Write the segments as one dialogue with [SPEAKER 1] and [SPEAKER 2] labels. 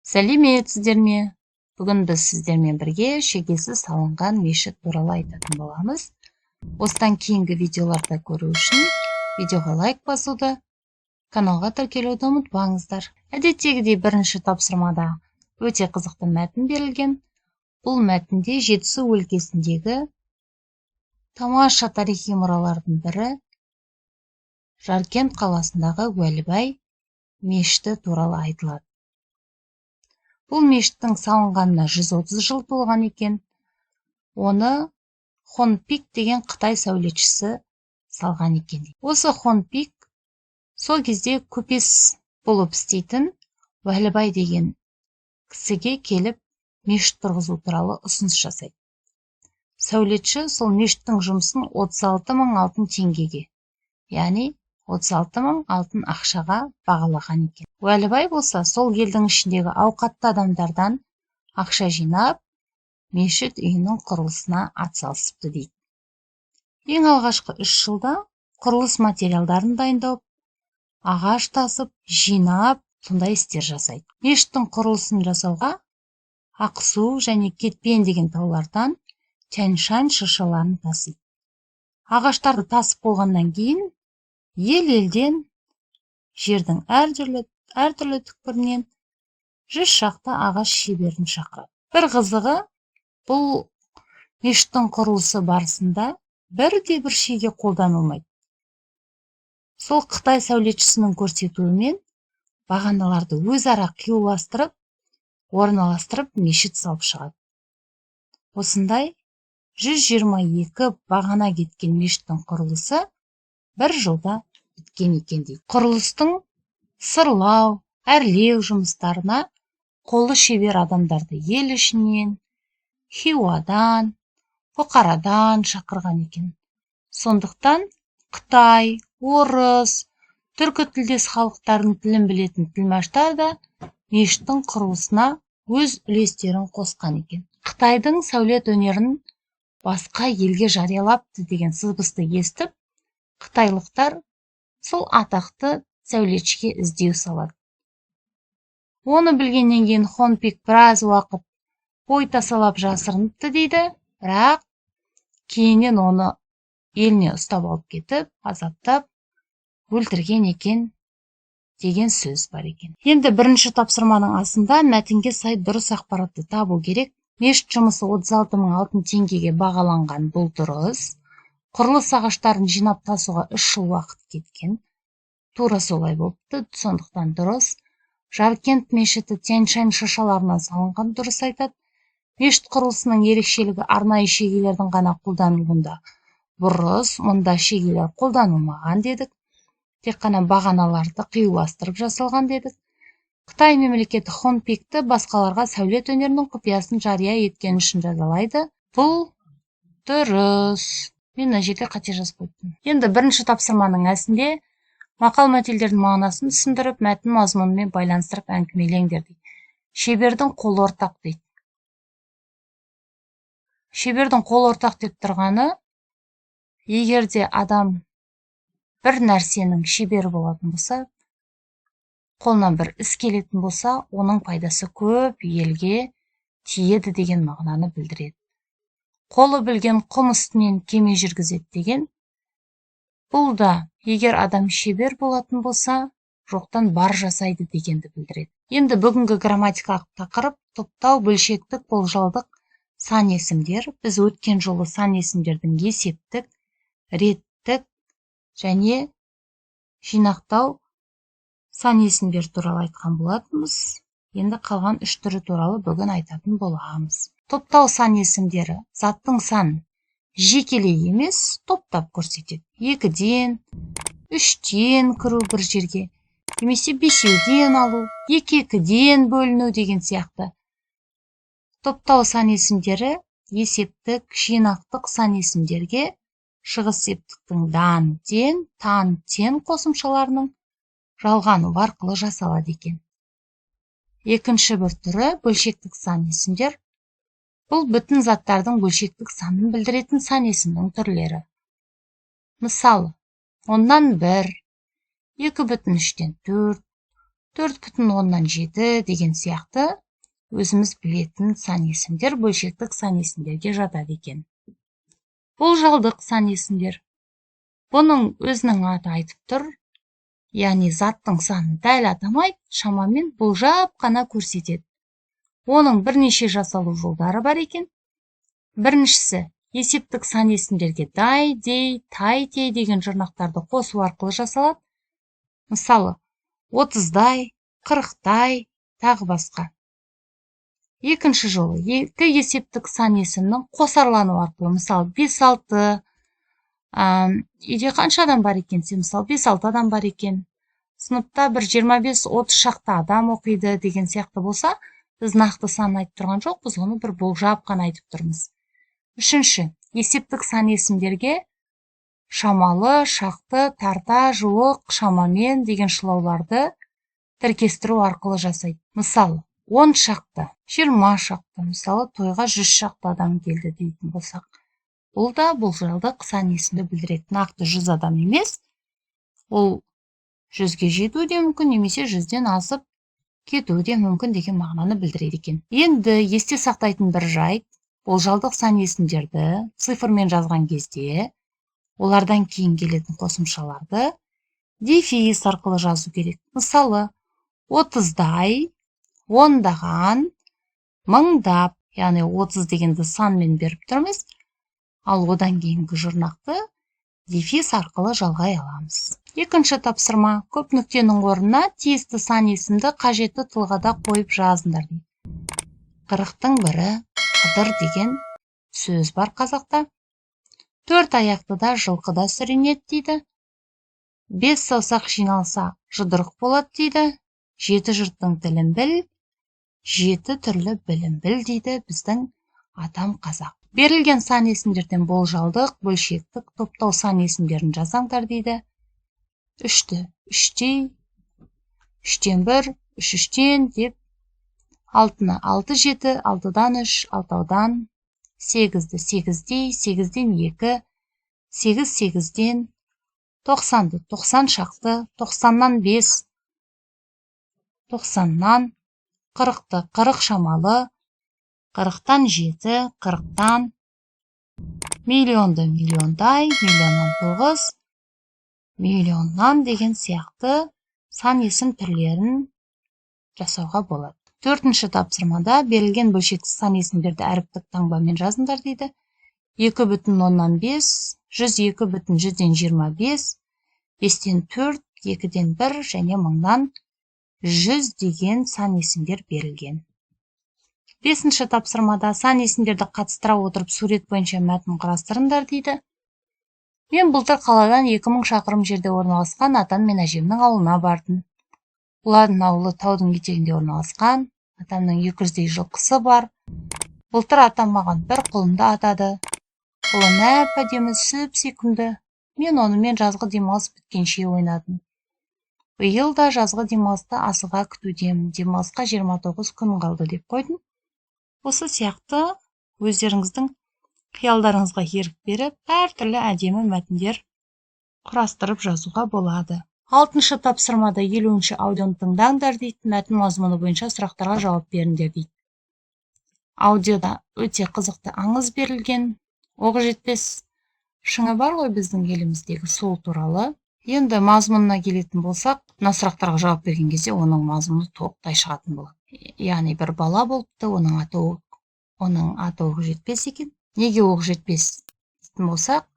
[SPEAKER 1] Сәлеметсіздер ме? Бүгін біз сіздермен бірге шегесі салынған мешіт туралы айтатын боламыз. Осыдан кейінгі видеоларды көру үшін видеоға лайк басуды, каналға тіркелуді ұмытпаңыздар. Әдеттегідей бірінші тапсырмада өте қызықты мәтін берілген. Бұл мәтінде Жетісу өлкесіндегі тамаша тарихи мұралардың бірі Жаркент қаласындағы Уәлібай мешіті туралы айтылады. Бұл мешіттің салынғанына 130 жыл толған екен. Оны Хон Пик деген қытай сәулетшісі салған екен. Осы Хон Пик сол кезде көпес болып істейтін Уәлібай деген кісіге келіп мешіт тұрғызу туралы ұсыныс жасайды. Сәулетші сол мешіттің жұмысын 36 мың алтын теңгеге, яғни 36 мың алтын ақшаға бағалаған екен. Уәлібай болса сол елдің ішіндегі ауқатты адамдардан ақша жинап, мешіт үйінің құрылысына атсалысыпты дейді. Ең алғашқы 3 жылда құрылыс материалдарын дайындап, ағаш тасып, жинап, сондай істер жасайды. Мешіттің құрылысын жасауға Ақсу және Кетпен деген таулардан Тянь-Шань шыршаларын тасиды. Ағаштарды тасып болғаннан кейін ел-елден, жердің әртүрлі түкпірінен 100 шақты ағаш шеберін шақырады. Бір қызығы, бұл мешіттің құрылысы барысында бірде-бір шеге қолданылмайды. Сол қытай сәулетшісінің көрсетуімен бағаналарды өзара қиюластырып, орналастырып мешіт салып шығады. Осындай 122 бағана кеткен мешіттің құрылысы бір жылда біткен екен дейді. Құрылыстың сырлау, әрлеу жұмыстарына қолы шебер адамдарды ел ішінен, Хиуадан, Бұқарадан шақырған екен. Сондықтан қытай, орыс, түркі тілдес халықтардың тілін білетін тілмаштар да мешіттің құрылысына өз үлестерін қосқан екен. Қытайдың сәулет өнерін басқа елге жариялапты деген сыбысты естіп, қытайлықтар сол атақты сәулетшіге іздеу салады. Оны білгеннен кейін Хон Пик біраз уақыт бой тасалап жасырыныпты дейді, бірақ кейіннен оны еліне ұстап алып кетіп, азаптап өлтірген екен деген сөз бар екен. Енді бірінші тапсырманың астында мәтінге сай дұрыс ақпаратты табу керек. Мешіт жұмысы 36 мың алтын теңгеге бағаланған, бұл дұрыс. Құрылыс ағаштарын жинап тасуға 3 жыл уақыт кеткен. Тура солай болыпты, сондықтан дұрыс. Жаркент мешіті Тянь-Шань шыршаларынан салынған, дұрыс айтады. Мешіт құрылысының ерекшелігі арнайы шегелердің ғана қолданылуында. Бұрыс, мұнда шегелер қолданылмаған дедік. Тек қана бағаналарды қиюластырып жасалған дедік. Қытай мемлекеті Хон Пикті басқаларға сәулет өнерінің құпиясын жария еткен үшін жазалайды. Бұл дұрыс. Мен мына жерде қате жазып қойыппын. Енді бірінші тапсырманың әсінде мақал мәтелдердің мағынасын түсіндіріп, мәтін мазмұнымен байланыстырып әңгімелеңдер дейді. Шебердің қолы ортақ дейді. Шебердің қолы ортақ деп тұрғаны, егер де адам бір нәрсенің шебері болатын болса, қолынан бір іс келетін болса, оның пайдасы көп елге тиеді деген мағынаны білдіреді. Қолы білген құм үстінен кеме жүргізеді деген. Бұл да егер адам шебер болатын болса, жоқтан бар жасайды дегенді білдіреді. Енді бүгінгі грамматикалық тақырып топтау, бөлшектік, болжалдық сан есімдер. Біз өткен жолы сан есімдердің есептік, реттік және жинақтау сан есімдер туралы айтқан болатынбыз. Енді қалған үш түрі туралы бүгін айтатын боламыз. Топтау сан есімдері заттың санын жекелей емес, топтап көрсетеді. 2-ден, 3-тен кіру бір жерге, немесе 5-еуден алу, 2-2-ден бөліну деген сияқты. Топтау сан есімдері есептік, жинақтық сан есімдерге шығыс септіктің дан, ден, тан, тен қосымшаларының жалғануы арқылы жасалады екен. Екінші бір түрі бөлшектік сан есімдер. Бұл бүтін заттардың бөлшектік санын білдіретін сан есімнің түрлері. Мысалы, 1/10, 2,3-4, 4,7 деген сияқты өзіміз білетін сан есімдер бөлшектік сан есімдерге жатады екен. Болжалдық сан есімдер. Бұның өзінің аты айтып тұр, яғни заттың санын дәл атамайды, шамамен болжап қана көрсетеді. Оның бірнеше жасалу жолдары бар екен. Біріншісі, есептік сан есімдерге дай, дей, тай, тей деген жұрнақтарды қосу арқылы жасалады. Мысалы, 30-дай, 40-дай, тағы басқа. Екінші жолы, екі есептік сан есімнің қосарлану арқылы, мысалы, 5-6, үйде қанша адам бар екен, мысалы, 5-6 адам бар екен, сыныпта бір 25-30 шақты адам оқиды деген сияқты болса, біз нақты сан айтып тұрған жоқпыз, оны бір болжап қана айтып тұрмыз. Үшінші, есептік сан есімдерге шамалы, шақты, тарта, жуық, шамамен деген шылауларды тіркестіру арқылы жасайды. Мысалы, 10 шақты, 20 шақты, мысалы, тойға 100 шақты адам келді дейтін болсақ, бұл да болжалдық сан есімді білдіреді. Нақты 100 адам емес, ол 100-ге жетуі де мүмкін, немесе 100-ден асып кетуі де мүмкін деген мағынаны білдіреді екен. Енді есте сақтайтын бір жайт, болжалдық сан есімдерді цифрмен жазған кезде олардан кейін келетін қосымшаларды дефис арқылы жазу керек. Мысалы, 30-дай, ондаған, мыңдап, яғни 30 дегенді санмен беріп тұрмыз, ал одан кейінгі жұрнақты дефис арқылы жалғай аламыз. Екінші тапсырма, көп нүктенің орнына тиісті сан есімді қажетті тұлғада қойып жазыңдар дейді. 40-тың бірі Қыдыр деген сөз бар қазақта. 4 аяқтыда жылқыда сүрінеді дейді. 5 саусақ жиналса жұдырық болады дейді. 7 жұрттың тілін біл, 7 түрлі білім біл дейді біздің атам қазақ. Берілген сан есімдерден болжалдық, бөлшектік, топтау сан есімдерін жазаңдар дейді. 3-ті үштей, 3-тен 1, 3 үштен деп, 6-ны 6 7, 6-дан 3, 6-дан, 8-ді 8-дей, 8-ден 2, 8 8-ден, 90-ды 90 шақты, 90-нан 5, 90-нан, 40-ты 40 шамалы, 40-тан 7, 40-тан, миллионды миллиондай, миллионнан 9, миллионнан деген сияқты сан есім түрлерін жасауға болады. Төртінші тапсырмада берілген бөлшектік сан есімдерді әріптік таңбамен жазыңдар дейді. 2,5, 102,25, 5-тен 4, 2-ден 1 және 1000-нан 100 деген сан есімдер берілген. Бесінші тапсырмада сан есімдерді қатыстыра отырып сурет бойынша мәтін құрастырыңдар дейді. Мен былтыр қаладан 2000 шақырым жерде орналасқан атам мен әжемнің ауылына бардым. Олардың ауылы таудың етегінде орналасқан, атамның 200-дей жылқысы бар. Былтыр атам маған бір құлынды атады. Құлын әп-әдемі, сүп-сүйкімді. Мен онымен жазғы демалыс біткенше ойнадым. Биыл да жазғы демалысты асыға күтудемін. Демалысқа 29 күн қалды деп қойдым. Осы сияқты өздеріңіздің қиялдарыңызға ерік беріп, әртүрлі әдемі мәтіндер құрастырып жазуға болады. Алтыншы тапсырмада 50-ші аудионы тыңдаңдар дейді, мәтін мазмұны бойынша сұрақтарға жауап беріңдер дейді. Аудиода өте қызықты аңыз берілген. Оқжетпес шыңы бар ғой біздің еліміздегі, сол туралы. Енді мазмұнына келетін болсақ, мына сұрақтарға жауап берген кезде оның мазмұны толықтай шығатын болады. Яғни бір бала болыпты, оның аты Оқжетпес екен. Неге Оқжетпес дейтін болсақ,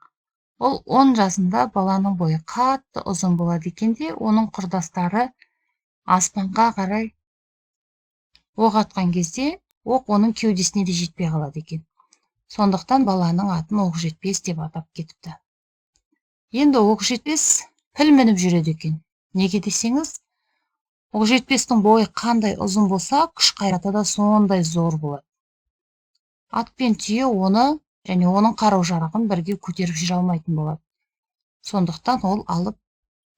[SPEAKER 1] ол 10 жасында баланың бойы қатты ұзын болады екен де, оның құрдастары аспанға қарай оқ атқан кезде оқ оның кеудесіне де жетпей қалады екен. Сондықтан баланың атын Оқжетпес деп атап кетіпті. Енді Оқжетпес піл мініп жүреді екен. Неге десеңіз, Оқжетпестің бойы қандай ұзын болса, күш қайраты да сондай зор болады. Ат пен түйе оны және оның қару жарағын бірге көтеріп жүре алмайтын болады. Сондықтан ол алып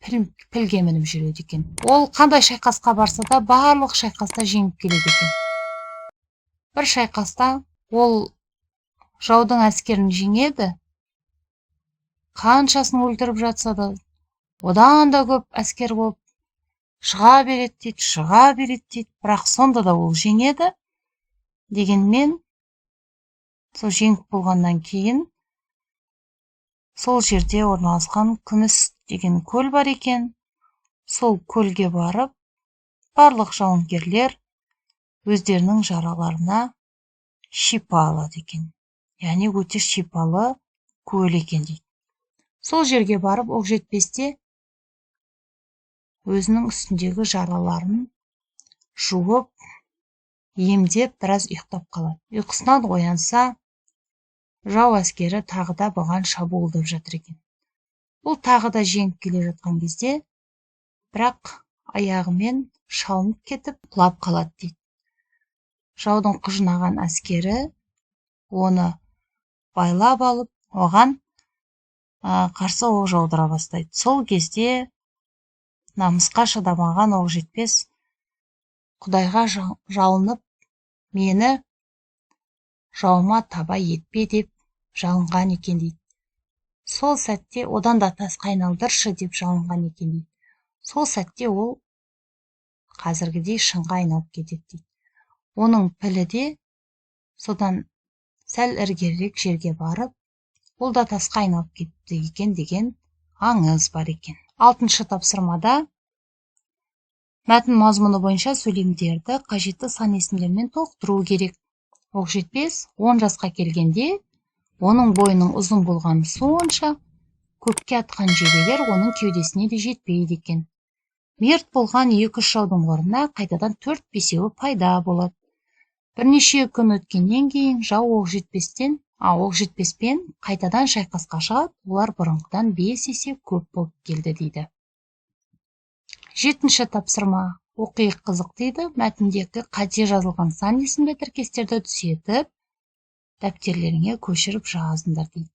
[SPEAKER 1] пілге мініп жүреді екен. Ол қандай шайқасқа барса да, барлық шайқаста жеңіп келеді екен. Бір шайқаста ол жаудың әскерін жеңеді, қаншасын өлтіріп жатса да, одан да көп әскер болып Шыға береді дейді, шыға береді дейді, бірақ сонда да ол жеңеді. Дегенмен сол жеңіп болғаннан кейін сол жерде орналасқан Күміс деген көл бар екен. Сол көлге барып, барлық жауынгерлер өздерінің жараларына шипа алады екен, яғни өте шипалы көл екен дейді. Сол жерге барып, Оқжетпес те өзінің үстіндегі жараларын жуып, емдеп, біраз ұйықтап қалады. Ұйқысынан оянса, жау әскері тағы да бұған шабуылдап жатыр екен. Бұл тағы да жеңіп келе жатқан кезде, бірақ аяғымен шалынып кетіп, құлап қалады дейді. Жаудың құжынаған әскері оны байлап алып, оған қарсы оқ жаудыра бастайды. Сол кезде намысқа шыдамаған Оқжетпес Құдайға жалынып, «Мені жауыма таба етпе» деп жалынған екен дейді. Сол сәтте «Одан да тасқа айналдыршы» деп жалынған екен дейді. Сол сәтте ол қазіргідей шыңға айналып кетеді дейді. Оның пілі де содан сәл іргерірек жерге барып, ол да тасқа айналып кетті екен деген аңыз бар екен. Алтыншы тапсырмада мәтін мазмұны бойынша сөйлемдерді қажетті сан есімдермен толықтыру керек. Оқжетпес 10 жасқа келгенде, оның бойының ұзын болғаны сонша, көкке атқан жебелер оның кеудесіне де жетпейді екен. Мерт болған екі-үш жаудың орнына қайтадан төрт-бесеуі пайда болады. Бірнеше күн өткеннен кейін жау Оқжетпеспен қайтадан шайқасқа шығады. Олар бұрынғыдан 5 есе көп болып келді дейді. Жетінші тапсырма: оқиық, қызық дейді. Мәтіндегі қате жазылған сан есімді тіркестерді түзетіп, дәптерлеріңе көшіріп жазыңдар дейді.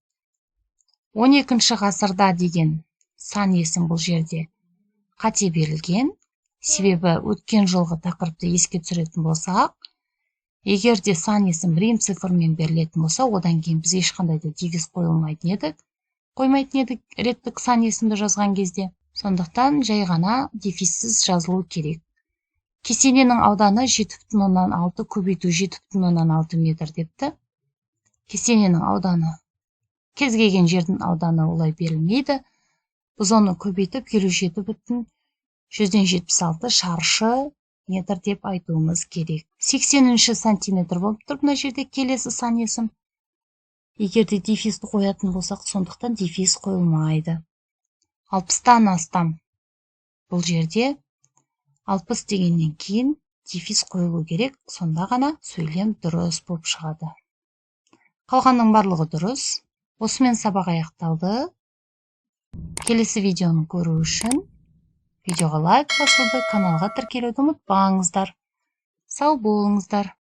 [SPEAKER 1] 12-ші ғасырда деген сан есім бұл жерде қате берілген, себебі өткен жолғы тақырыпты еске түсіретін болсақ, егер де сан есім рим цифрымен берілетін болса, одан кейін біз ешқандай да дефис қоймайтын едік реттік сан есімді жазған кезде. Сондықтан жай ғана дефиссіз жазылу керек. Кесененің ауданы 7,6 көбейту 7,6 метр депті. Кесененің ауданы, кез келген жердің ауданы олай берілмейді. Біз оны көбейтіп, 57,76 шаршы метр деп айтуымыз керек. 80 сантиметр болып тұр мына жерде келесі сан есім, егер де дефисті қоятын болсақ. Сондықтан дефис қойылмайды. 60-тан астам, бұл жерде 60 дегеннен кейін дефис қойылу керек, сонда ғана сөйлем дұрыс болып шығады. Қалғанның барлығы дұрыс. Осымен сабақ аяқталды. Келесі видеоны көру үшін видеоға лайк басуды, каналға тіркелуді ұмытпаңыздар. Сау болыңыздар!